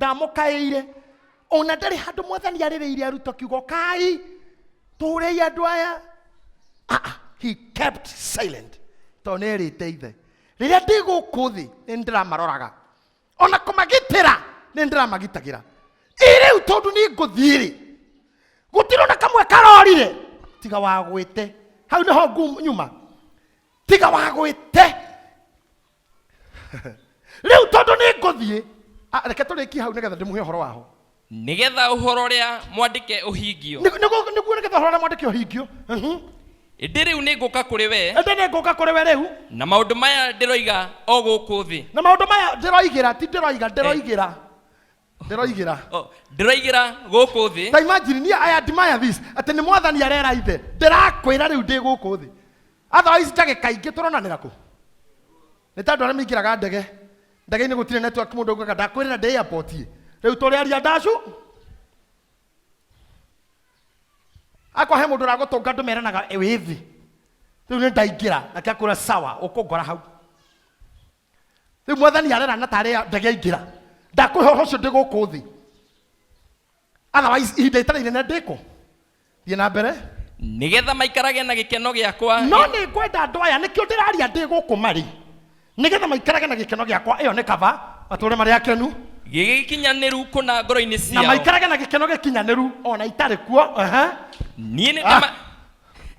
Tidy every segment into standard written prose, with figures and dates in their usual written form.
Ndamũkaĩire. Ona ndarĩ handũ Mwathani arĩrĩire arutwo akiuga ũkai tũrei andũ aya. Ah, ah, he kept silent tondũ nĩ erĩte ithe rĩrĩa ndĩ gũkũ thĩ nĩ ndĩramaroraga ona kũmagitĩra nĩ ndĩramagitagĩra. Ĩ rĩu tondũ nĩ ngũthiĩ rĩ, gũtirĩ ona kamwe karorire tiga wagwĩte. Hau nĩho nyuma tiga wagwĩte. Rĩu tondũ nĩ ngũthiĩ, reke tũrĩkie hau nĩgetha ndĩmũhe ũhoro waho. Nĩgetha ũhoro ũrĩa mwandĩke ũhingio. Nĩguo nĩgetha ũhoro ũrĩa mwandĩke ũhingio. Ĩndĩ rĩu nĩ ngũka kũrĩ we. Ĩndĩ nĩ ngũka kũrĩ we rĩu. Na maũndũ maya ndĩroiga o gũkũ thĩ. Na maũndũ maya ndĩroigĩra, ti ndĩroiga, ndĩroigĩra. Ndĩroigĩra. Oh, ndĩroigĩra gũkũ thĩ. Ta imagine, niĩ I admire this, atĩ nĩ Mwathani arera ithe, ndĩrakwĩra rĩu ndĩ gũkũ thĩ. Otherwise ndagĩka ingĩ tũronanĩra kũ? Nĩ ta andũ arĩa maingĩraga ndege. Ndege-inĩ gũtirĩ network, mũndũ augaga ndakwĩrĩra ndĩ airport ĩ. Rĩu tũrĩaria ndacu. Akwa he mũndũ ũragũtũnga andũ meranaga wĩ thĩ. Rĩu nĩ ndaingĩra, nake akwĩra sawa, ũkũngora hau. Rĩu Mwathani arera na tarĩ ndege aingĩra. Ndakũhe ũhoro ũcio ndĩ gũkũ thĩ. Otherwise ihinda itarĩ inene ndĩkũ. Thiĩ na mbere. Nĩgetha maikarage na gĩkeno gĩakwa. No nĩ ngwenda andũ aya, nĩkĩo ndĩraria ndĩ gũkũ marĩ, nĩgetha maikarage na gĩkeno gĩakwa. Ĩyo nĩ kaba matũre marĩ akenu. Gĩgĩkinyanĩru kũna ngoro-inĩ Na ciao. maikarage na gĩkeno gĩkinyanĩru ona itarĩ kuo. Niĩ nĩ ndĩma-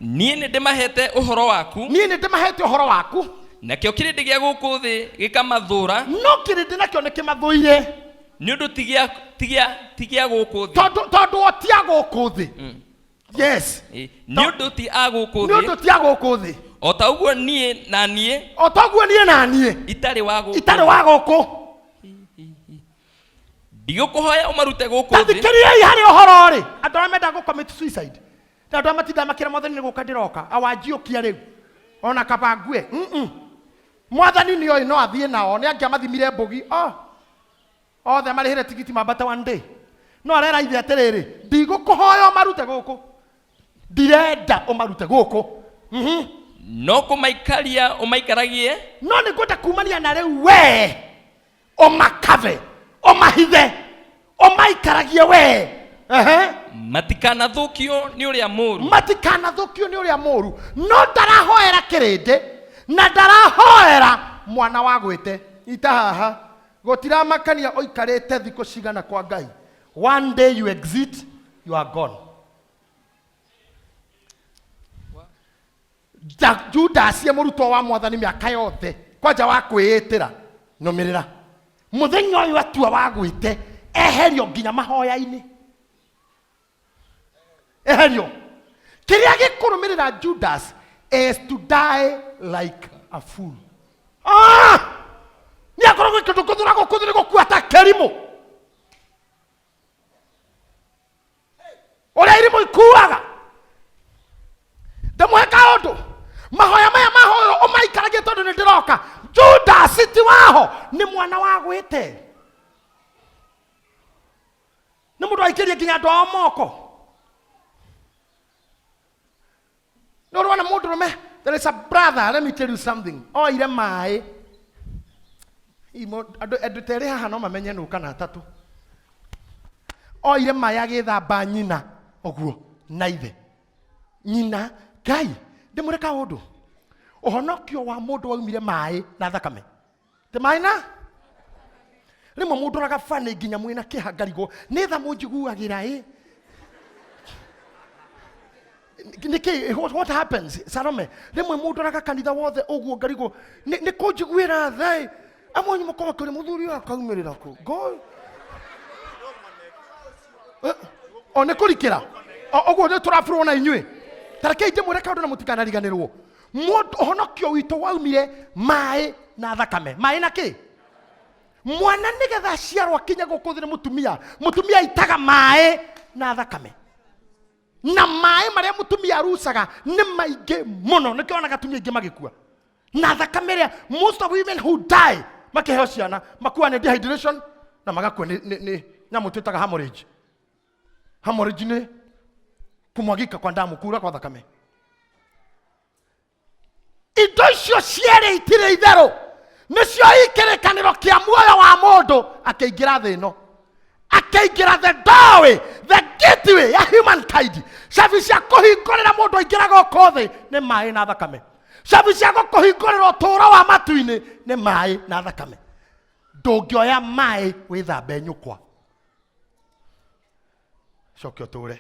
Niĩ nĩ ndĩmahete ũhoro waku. Niĩ nĩ ndĩmahete ũhoro waku. Nakĩo kĩrĩndĩ gĩa gũkũ thĩ gĩkamathũũra. No kĩrĩndĩ nakĩo nĩ kĩmathũire. Nĩ ũndũ ti gĩa gũkũ thĩ. Tondũ o ti a gũkũ thĩ. Yes. Nĩ ũndũ ti a gũkũ Nĩ thĩ. ũndũ ti a gũkũ thĩ. O ta ũguo niĩ na niĩ. O ta ũguo niĩ na niĩ. Itarĩ wa gũkũ. Itarĩ wa gũkũ. Ndigũkũhoya ũmarute gũkũ Ta thĩ. thikĩrĩriai harĩ ũhoro rĩ. Andũ arĩa mendaga gũ commit suicide. Na andũ arĩa matindaga makĩra Mwathani nĩ gũka ndĩroka. Awanjiũkia rĩu. Ona kaba ngue. Mwathani nĩ oĩ no athiĩ nao. Nĩ angĩamathimire mbũgi. Oh. Othe marĩhĩre tigiti mambate one day. No arera ithe atĩrĩrĩ, ndigũkũhoya ũmarute gũkũ. Ndirenda ũmarute gũkũ. No kũmaikaria ũmaikaragie. No nĩ ngwenda kumania na rĩu we ũmakave, ũmahithe, ũmaikaragie we. Matikanathũkio nĩ ũrĩa mũũru. Matikanathũkio nĩ ũrĩa mũũru. No ndarahoera kĩrĩndĩ na ndarahoera mwana wa gwĩte. Ita haha. Gũtiramakania ũikarĩte thikũ cigana kwa Ngai. One day you exit, you are gone. Judas ye mũrutwo wa Mwathani mĩaka yothe kwanja wa kwĩĩtĩra nũmĩrĩra mũthenya ũyũ atua wa gwĩte eherio nginya mahoya-inĩ, eherio. Kĩrĩa gĩkũrũmĩrĩra Judas is to die like a fool. Nĩ akoragwo kĩndũ kũthũra gũkũ thĩ nĩ gũkua ta kĩrimũ. Ũrĩa irimũ ikuaga. Ndĩmũhe kaũndũ, mahoya maya mahoywo ũmaikaragie tondũ nĩ ndĩroka. Judas ti waho, nĩ mwana wa gwĩte. Nĩ mũndũ aikĩrie nginya andũ ao moko. Nĩ ũrona mũndũrũme, there is a brother, let me tell you something. Oire maĩ. Andũ ta erĩ haha no mamenye nũ kana atatũ. Oire maĩ agĩthamba nyina ũguo na ithe. Nyina, Ngai, ndĩmwĩre kaũndũ. Ũhonokio wa mũndũ waumire maĩ na thakame. Ti maĩ na? Rĩmwe mũndũ ũraga bani nginya mwĩna kĩeha ngarigwo, nĩ tha mũnjiguagĩra ĩ? Nĩkĩ, what happens? Salome, rĩmwe mũndũ ũraga kanitha wothe ũguo ngarigwo, nĩ kũnjiguĩra tha ĩ? Amwe anyu mũkorwo makĩũria mũthuri ũyũ akaumĩrĩra kũ? Ngo. O nĩ kũrikĩra. O ũguo nĩ tũraburwo na inyuĩ. Ta rekei ndĩmwĩre kaũndũ na mũtikanariganĩrwo. Mũndũ, ũhonokio witũ waumire maĩ na thakame. Maĩ na kĩ? Mwana nĩgetha aciarwo akinye gũkũ thĩ nĩ mũtumia. Mũtumia aitaga maĩ na thakame. Na maĩ marĩa mũtumia arucaga nĩ maingĩ mũno. Nĩkĩo wonaga atumia aingĩ magĩkua. Na thakame ĩrĩa, most of women who die makĩheo ciana makua nĩ dehydration na magakua nĩ nyamũ twĩtaga hemorrhage. Hemorrhage nĩ kumwagika kwa damu, kura kwa thakame. Indo icio cierĩ itirĩ itherũ, nĩcio ikĩrĩkanĩro kĩa muoyo wa mũndũ akĩingĩra thĩ ĩno. Akĩingĩra the doorway, the gateway ya humankind. Cabi cia kũhingũrĩra mũndũ aingĩra gũkũ thĩ nĩ maĩ na thakame. Cabi cia gũkũhingũrĩra ũtũũro wa matu-inĩ nĩ maĩ na thakame. Ndũngĩoya maĩ wĩthambe nyũkwa coke ũtũre.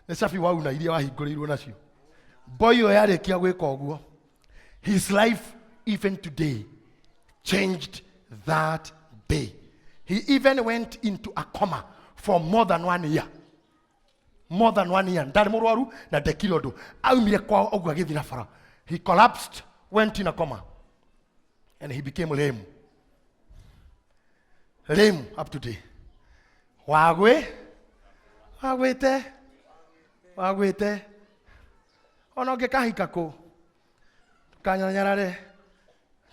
Nĩ cabi wauna iria wahingũrĩirwo nacio. Boy ũyũ yarĩkia gwĩka ũguo, his life even today changed that day. He even went into a coma for more than one year. More than one year. Ndarĩ mũrwaru na ndekire ũndũ. Aumire kwao ũguo agĩthiĩ na bara. He collapsed, went in a coma, and he became lame. Lame up to today. Wagwe, wagwĩte, wagwĩte. Ona ũngĩkahika kũ, ndũkanyarare,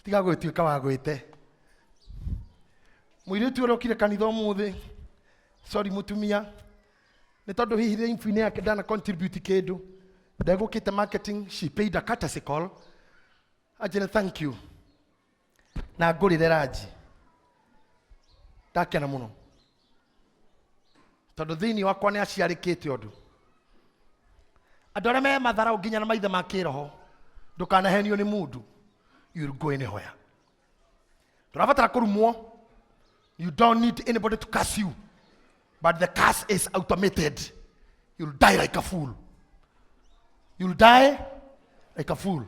tiga gwĩtuĩka wagwĩte. Mũirĩtu ũrĩa ũkire kanitha ũmũthĩ, sorry mũtumia, nĩ tondũ hihi life-inĩ yake ndana contribute kĩndũ, ndegũkĩte marketing, she paid a courtesy call. Anjĩre thank you na ngũrĩre ranji. Ndakena mũno tondũ thĩinĩ wakwa nĩ aciarĩkĩte ũndũ. Andũ arĩa me matharau nginya na maithe ma kĩroho, ndũkanahenio nĩ mũndũ, you will go anywhere. Ndũrabatara kũrumwo. You don't need anybody to curse you, but the curse is automated. You'll die like a fool. You'll die like a fool.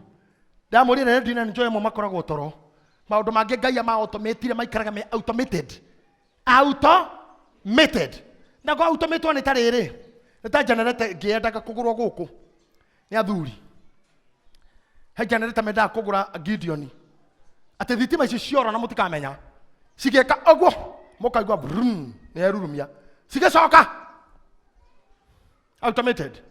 Ndamũrire redio na njoe mo makoragwo toro. Maũndũ mangĩ Ngai ama automatire maikaraga me automated. Automated. Na kwa automatwo nĩ ta rĩrĩ, nĩ ta generator ngĩendaga kũgũrwo gũkũ nĩ athuri. He generator mendaga kũgũra Gideon. Atĩ thitima icio ciora na mũtikamenya. Cigĩka ũguo mũkaigua brum nĩ erurumia. Cigĩcoka automated.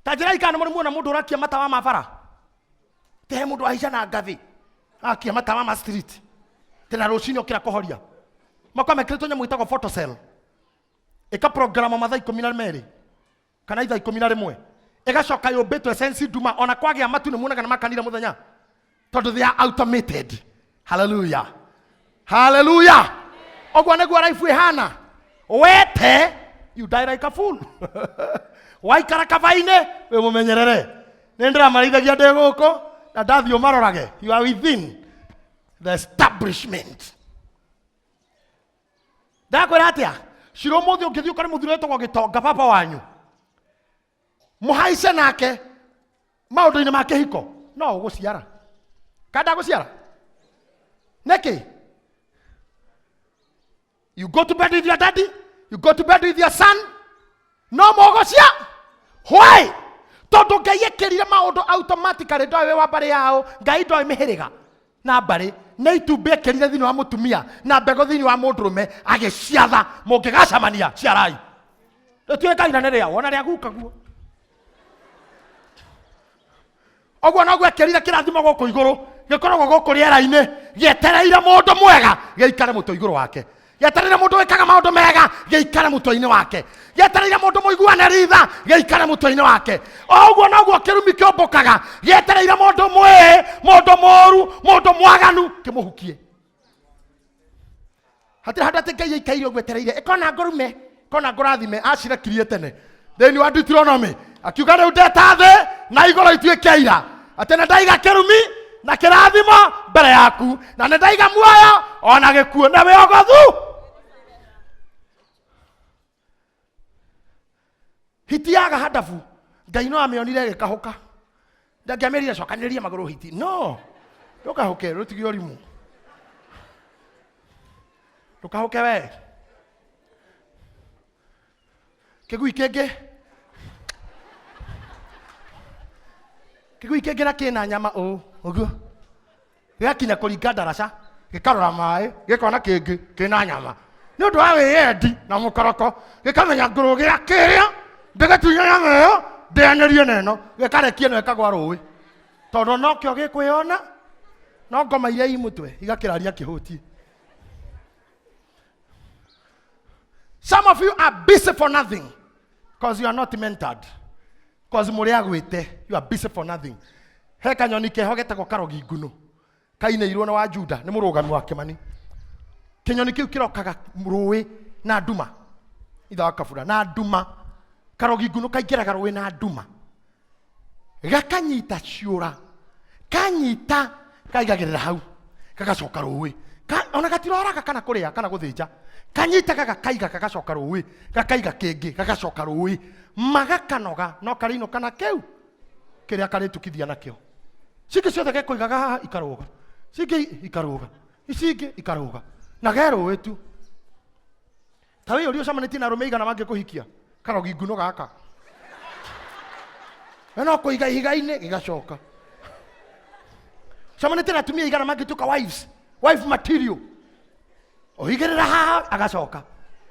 Ta njĩra ikana mũrĩ muona mũndũ ũrakia matawa ma bara. Te he mũndũ ahaica na ngathĩ akia matawa ma street. Tena rũcinĩ okĩra kũhoria. Makwa mekĩrĩtwo nyamũ ĩtagwo photocell. Ĩka program mathaa 12 kana ithaa 11 ĩgacoka yũmbĩtwo essence nduma ona kwagĩa matu nĩ muonaga na makanira mũthenya tondũ they are automated. Hallelujah, hallelujah. Ũguo nĩguo life ĩhana. Wete you die like a fool. Waikara kaba-inĩ wĩ mũmenyerere. Nĩ ndĩramarĩithagia ndĩ gũkũ na ndathiĩ ũmarorage. You are within the establishment. Ndakwĩra atĩa cira ũmũthĩ ũngĩthiĩ ũkore mũthuri wetagwo gĩtonga baba wanyu mũhaice nake maũndũ-inĩ ma kĩhiko no ũgũciara kana ndagũciara nĩkĩ? You go to bed with your daddy, you go to bed with your son, no mũgũcia. Why? Tondũ Ngai ekĩrire maũndũ automatically. Ndoĩ wĩ wa mbarĩ yao, Ngai ndoĩ mĩhĩrĩga na mbarĩ. Nĩ itumbĩ ekĩrire thĩinĩ wa mũtumia na mbegũ thĩinĩ wa mũndũrũme, agĩciatha mũngĩgacemania ciarai rĩtuĩka Ngai na nĩ rĩao ona rĩa guka guo. Ũguo noguo ekĩrire kĩrathimo gũkũ igũrũ, gĩkoragwo gũkũ rĩera-inĩ gĩetereire mũndũ mwega gĩikare mũtwe igũrũ wake, gĩetereire mũndũ wĩkaga maũndũ mega gĩikare mũtwe-inĩ wake, gĩetereire mũndũ mũiguanĩri tha gĩikare mũtwe-inĩ wake. O ũguo noguo kĩrumi kĩũmbũkaga gĩetereire mũndũ mwĩĩ, mũndũ mũũru, mũndũ mwaganu kĩmũhukie. Hatirĩ handũ atĩ Ngai aikaire ũguo etereire ĩkona ngũrume kona ngũrathime. Acirekirie tene thĩinĩ wa Deuteronomy, akiuga rĩu ndeta thĩ na igũrũ ituĩke aira atĩ nĩ ndaiga kĩrumi na kĩrathimo mbere yaku, na nĩ ndaiga muoyo ona gĩkuũ na wĩogothu. Hiti yaga handabu, Ngai no amĩonire ĩgĩkahũka, ndangĩamĩrire cokanĩrĩria magũrũ hiti no ndũkahũke, rũtige ũrimũ, ndũkahũke we. Kĩgui kĩngĩ, kĩgui kĩngĩ na kĩna nyama ũũ ũguo gĩgakinya kũringa ndaraca, gĩkarora maĩ, gĩkona kĩngĩ kĩna nyama. Nĩ ũndũ wa wĩyendi na mũkoroko, gĩkamenya ngũrũgĩra kĩrĩa ndĩgĩtunya nyama ĩyo ndĩanĩrie na ĩno, gĩkarekia ĩno ĩkagwa rũĩ tondũ nokĩo gĩkwĩyona. No ngoma iria i mũtwe igakĩraria kĩhũtie. Some of you are busy for nothing because you are not mentored, because mũrĩ agwĩte. You are busy for nothing. He kanyoni keho getagwo karogi nguno kainĩirwo na wa Juda nĩ mũrũgami wa Kĩmani. Kĩnyoni kĩu kĩrokaga rũĩ na nduma, itha wa kabura na nduma, karogi ngunũ kaingĩraga rũĩ na nduma, gakanyita ciũra, kanyita kaigagĩrĩra hau, gagacoka rũĩ. Ona gatiroraga kana kũrĩa kana gũthĩnja, kanyitaga gakaiga gagacoka rũĩ, gakaiga kĩngĩ gagacoka rũĩ, magakanoga no karĩinũka na kĩu kĩrĩa karĩtukithia nakĩo. Cingĩ ciothe gekũigaga haha ikarũga, cingĩ ikarũga, ici ingĩ ikarũga, na ge rũĩ tu. Ta wĩyũrie ũcemanĩtie na arũme igana mangĩkũhikia, karogi ngunũ gaka we no kũiga ihiga-inĩ gĩgacoka. Ũcemanĩtie na atumia igana mangĩtuĩka wives, wife material, ũhigĩrĩra haha agacoka,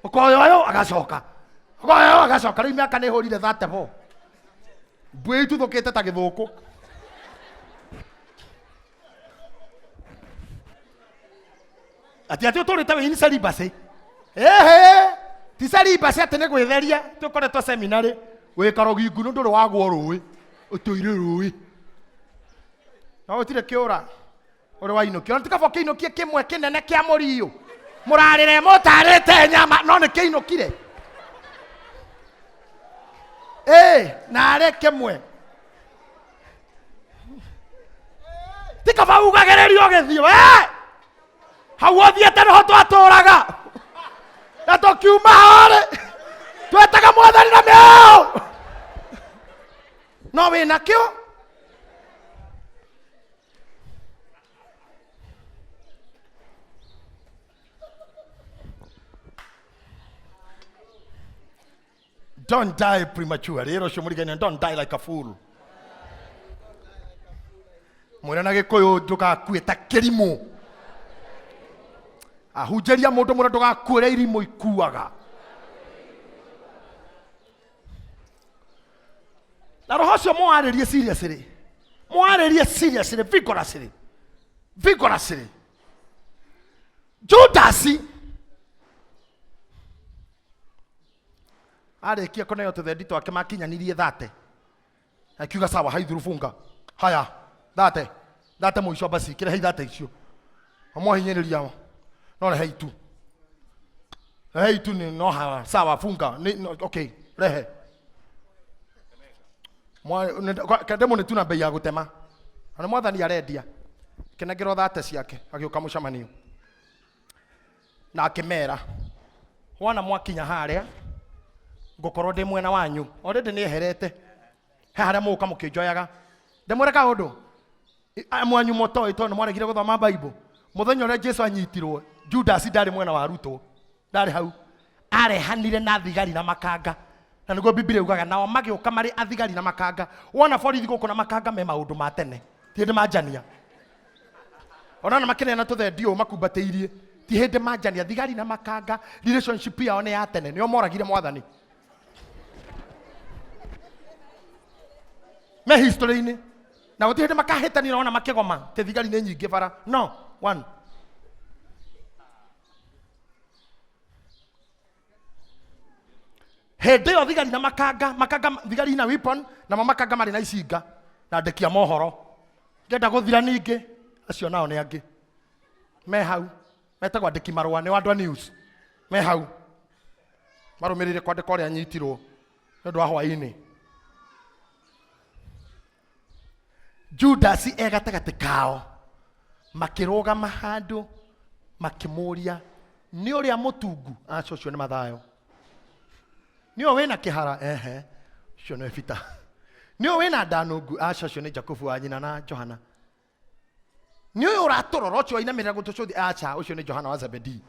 ũkoya ũyũ agacoka, ũkoya ũyũ agacoka. Rĩu mĩaka nĩ ĩhũrire 34, mbuĩ ituthũkĩte ta gĩthũkũ. Ati atĩ ũtũrĩte wĩ in celibacy. Ehe, ti celibacy atĩ nĩ gwĩtheria tũkoretwo seminarĩ, wĩ karogi ngunũ ndũrĩ wagwo rũĩ, ũtũire rũĩ no gũtirĩ kĩũra ũrĩ wainũkia. Ona ti kaba ũkĩinũkie kĩmwe kĩnene kĩa mũriũ mũrarĩre mũtarĩte nyama, no nĩ kĩinũkire ĩ narĩ kĩmwe. Ti kaba ugagĩrĩrio ũgĩthiĩ we hau ũthiĩte nĩho twatũraga na tũkiuma harĩ twetaga mwathani na mĩao no wĩna kĩo. Don't die prematurely. Ĩra ũcio mũrigaine, don't die like a fool. Mwĩre na Gĩkũyũ ndũgakue ta kĩrimũ. Ahunjĩria mũndũ mũra ndũgakue ũrĩa irimũ ikuaga. Na roho ũcio mũwarĩrie seriously. Mũwarĩrie seriously, vigorously. Vigorously. Judasi arĩkia kũneo tũthendi twake makinyanirie thate, akiuga sawa, haithuru funga haya thate thate mũico basi kĩrehe ithate icio amwahinyĩrĩria no rehe itu, rehe itu ni no hawa sawa funga ni no, okay rehe kende mũnĩ tu na bei ya gũtema na nĩ mwathani arendia kĩnengerwo thate ciake. Agĩũka mũcemanio na akĩmera, wona mwakinya harĩa ngũkorwo ndĩ mwena wanyu, already nĩ eherete he harĩa mũgũka mũkĩnjoyaga. Ndĩmwĩre kaũndũ mwanyu mũtoĩ tondũ nĩmwaregire gũthoma Bible. Mũthenya ũrĩa Jesu anyitirwo, Judas ndarĩ mwena wa arutwo, ndarĩ hau, arehanire na thigari na makanga, na nĩguo Biblia yugaga nao magĩũka marĩ athigari na makanga. Wona borithi gũkũ na makanga me maũndũ ma tene, ti hĩndĩ manjania ona na makineana tũthendi ũũ makumbatĩirie, ti hĩndĩ manjania. Thigari na makanga relationship yao nĩ ya tene, nĩo moragire mwathani me history-inĩ, na gũtirĩ hĩndĩ makahĩtania ona makĩgoma tĩ thigari nĩ nyingĩ bara no one. Hĩndĩ ĩyo thigari na makanga, makanga thigari na weapon, namo makanga marĩ na icinga na andĩki a mohoro ngenda gũthira ningĩ acio nao nĩ angĩ me hau metagwo andĩki marũa nĩ andũ a news me hau marũmĩrĩire kwandĩka ũrĩa anyitirwo nĩ ũndũ wa hwaĩ-inĩ. Judasi e gatagatĩ kao makĩrũgama handũ makĩmũria, nĩ ũrĩa mũtungu? Aca, ũcio nĩ Mathayo. Nĩ ũyũ wĩna kĩhara? Ehe, ũcio nĩ Peter. Nĩ ũyũ wĩna ndanungu? Aca, ũcio nĩ Jakubu wa nyina na Johana. Nĩ ũyũ ũratũrora ũcio wainamĩrĩra gũtũcũthi? Aca, ũcio nĩ Johana wa Zebedii.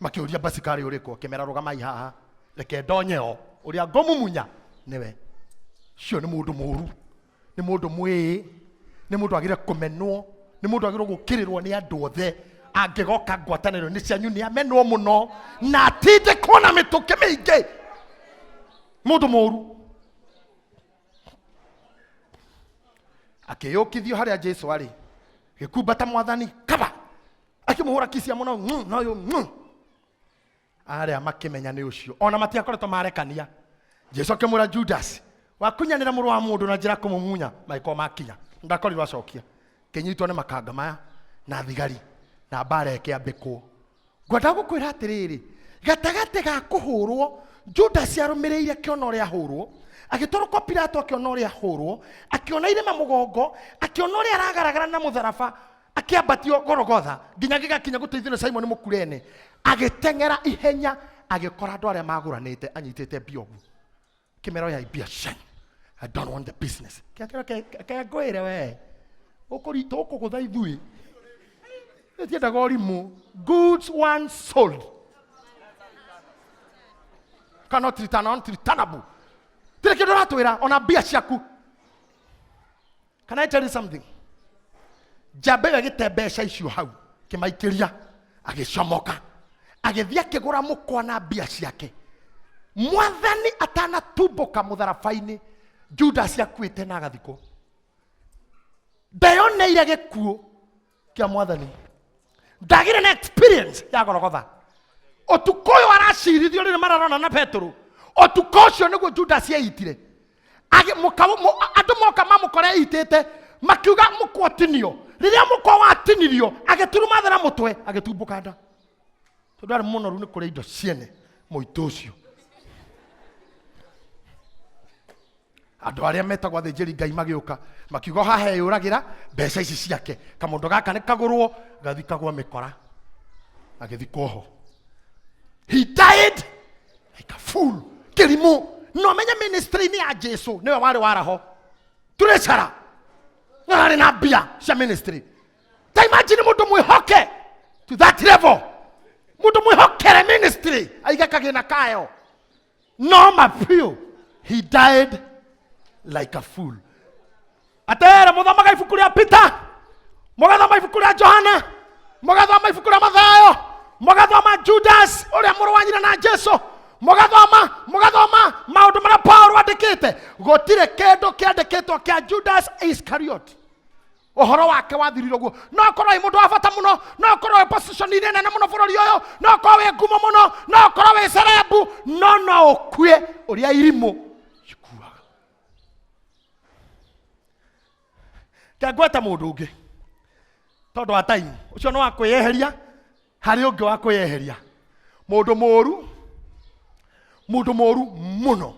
Makĩũria basi karĩ ũrĩkũ? Akĩmera, rũgamai haha, reke ndonye o ũrĩa ngũmumunya nĩwe. Ũcio nĩ mũndũ mũru, nĩ mũndũ mwĩĩ, nĩ mũndũ agĩrĩire kũmenwo, nĩ mũndũ agĩrĩirwo gũkĩrĩrwo nĩ andũ othe. Angĩgoka ngwatanĩro-inĩ cianyu nĩ amenwo mũno na atindĩkwo na mĩtũkĩ mĩingĩ, mũndũ mũru. Akĩyũkithio harĩa Jesu arĩ, gĩkumbata mwathani kaba, akĩmũhũra kisia mũno na ũyũ Arĩa makĩmenya nĩ ũcio, ona matiakoretwo marekania. Jesu akĩmwĩra, Judas, wakunyanĩra mũrũ wa mũndũ na njĩra kũmũmunya? Magĩkorwo makinya ndakorirwo acokia kĩnyitwo nĩ makanga maya na thigari na mbara ĩkĩambĩkwo. Ngwenda gũkwĩra atĩrĩrĩ, gatagatĩ ga kũhũrwo, Judas arũmĩrĩire akĩona ũrĩa ahũrwo, agĩtwarwo kwa Pilato akĩona ũrĩa ahũrwo, akĩona irĩma mũgongo, akĩona ũrĩa aragaragara na mũtharaba, akĩambatio Golgotha nginya gĩgakinya gũteithio nĩ Simon Mũkurene, agĩteng'era ihenya agĩkora andũ arĩa magũranĩte anyitĩte mbia ũguo. Kĩmero ya mbia cianyu. I don't want the business. Kĩakĩro ke ngwĩre we. Ũkũri tũkũgũtha ithuĩ. Tiendaga ũrimũ. Goods once sold cannot return, unreturnable. Tirĩ kĩndũ ũratwĩra ona mbia ciaku. Can I tell you something? Njamba ĩyo ĩgĩte mbeca icio hau kĩmaikĩria agĩcomoka agĩthiĩ akĩgũra mũkwa na mbia ciake. Mwathani atanatumbũka mũtharaba-inĩ, Judas akuĩte na agathikwo. Ndeyoneire gĩkuũ kĩa mwathani, ndagire na experience ya Golgotha. Ũtukũ ũyũ aracirithio rĩrĩ mararona na Petero, ũtukũ ũcio nĩguo Judas eitire. Andũ moka mamũkora eitĩte, makiuga mũkwa ũtinio. Rĩrĩa mũkwa watinirio, agĩturuma thĩ na mũtwe, agĩtumbũka nda, tondũ arĩ mũnoru nĩ kũrĩa indo ciene mũitũ ũcio. Andũ arĩa metagwo athĩnjĩri Ngai magĩũka makiuga haha eyũragĩra mbeca ici ciake, kamũndũ gaka nĩ kagũrwo gathikagwo mĩkora, agĩthikwo ho. He died like a fool. Kĩrimũ. No menye ministry-inĩ ya Jesu nĩwe warĩ waraho treasurer, arĩ na mbia cia ministry. Ta imagine mũndũ mwĩhoke to that level, mũndũ mwĩhokere ministry aige kagĩna kayo, no mabiũ. He died like a fool. Atere mũthomaga ibuku rĩa Peter, mũgathoma ibuku rĩa Johana, mũgathoma ibuku rĩa Mathayo, mũgathoma Judas ũrĩa mũrũ wa nyina na Jesu, mũgathoma maũndũ marĩa Paulo andĩkĩte. Gũtirĩ kĩndũ kĩandĩkĩtwo kĩa Judas Iscariot. Ũhoro wake wathirire ũguo. No ũkorwo wĩ mũndũ wa bata mũno, no ũkorwo wĩ position-inĩ nene mũno bũrũri ũyũ, no ũkorwo wĩ ngumo mũno, no ũkorwo wĩ cerebu, no ũkue ũrĩa irimũ ikuaga. Ngweta mũndũ ũngĩ tondũ wa time, ũcio nĩ wa kwĩyeheria harĩ ũngĩ wa kwĩyeheria. Mũndũ mũru, mũndũ mũru mũno,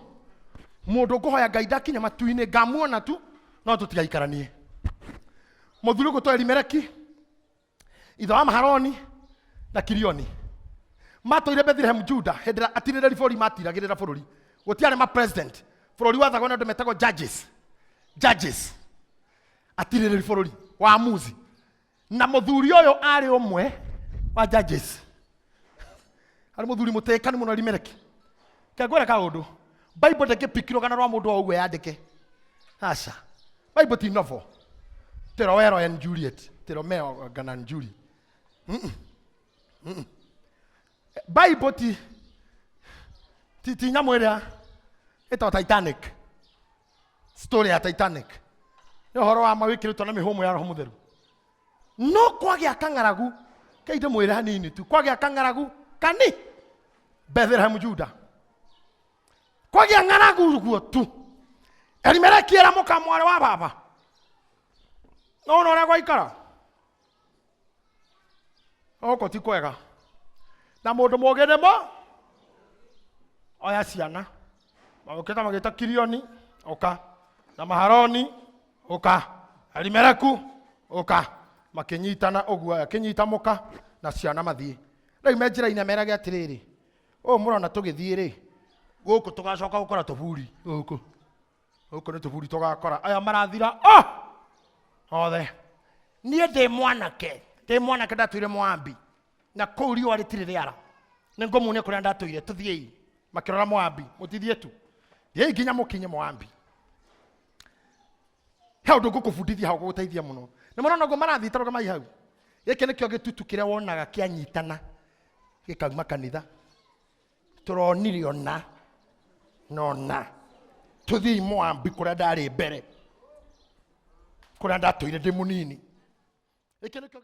mũndũ ngũhoya Ngai ndakinya matu-inĩ ngamuona tu, no tũtigaikaranie. Mũthuri ũgũtwo Elimeleki, ithe wa Maharoni na Kilioni, matũire Bethlehem Juda hĩndĩ ĩrĩa atirĩrĩri bũrũri matiragĩrĩra bũrũri. Gũtiarĩ ma president, bũrũri wathagwo nĩ andũ metagwo judges. Judges, atirĩrĩri bũrũri waamuzi, na mũthuri ũyũ arĩ ũmwe wa judges. Arĩ mũthuri mũtĩkani mũno Elimeleki. Kengwĩra kaũndũ, Bible ndĩngĩpiki rũgano rwa mũndũ o ũguo yandĩke. Aca, Bible ti novel, ti Romeo and Juliet, ti Romeo and Juliet. Bible ti nyamũ ĩrĩa ĩtagwo Titanic, story ya Titanic. Nĩ ũhoro wa ma wĩkĩrĩtwo na mĩhũmũ ya Roho Mũtheru. No kwagĩa kang'aragu, kei ndĩmwĩre hanini tu, kwagĩa kang'aragu kani Bethlehem Juda, kwagĩa ng'aragu guo tu. Elimeleki era mũka mwarĩ wa baba, no ona ũrĩa gwaikara gũkũ ti kwega, na mũndũ mũũgĩ nĩmo oya ciana magũkĩta magĩta Kilioni ũka, na Maharoni ũka, Elimeleku ũka, makĩnyitana ũguo, akĩnyita mũka na ciana mathiĩ. Rĩu me njĩra-inĩ merage atĩrĩrĩ, ũũ mũrona tũgĩthiĩ rĩ, gũkũ tũgacoka gũkora tũburi, gũkũ gũkũ nĩ tũburi tũgakora, aya marathira oh! othe. Niĩ ndĩ mwanake, ndĩ mwanake ndatũire Moabi, na kũu riũa rĩtirĩ rĩara, nĩ ngũmuonia kũrĩa ndatũire. Tũthiĩi. Makĩrora Moabi, mũtithiĩ tu, thiĩi nginya mũkinye Moabi. He ũndũ ngũkũbundithia hau gũgũteithia mũno. Nĩ mũrona ũguo marathiĩ, ta rũgamai hau. Gĩkĩ nĩkĩo gĩtutu kĩrĩa wonaga kĩanyitana gĩkauma kanitha. Tũronire ona nona tũthiĩ Moabi kũrĩa ndarĩ mbere, kũrĩa ndatũire ndĩ mũnini. Gĩkĩ nĩkĩo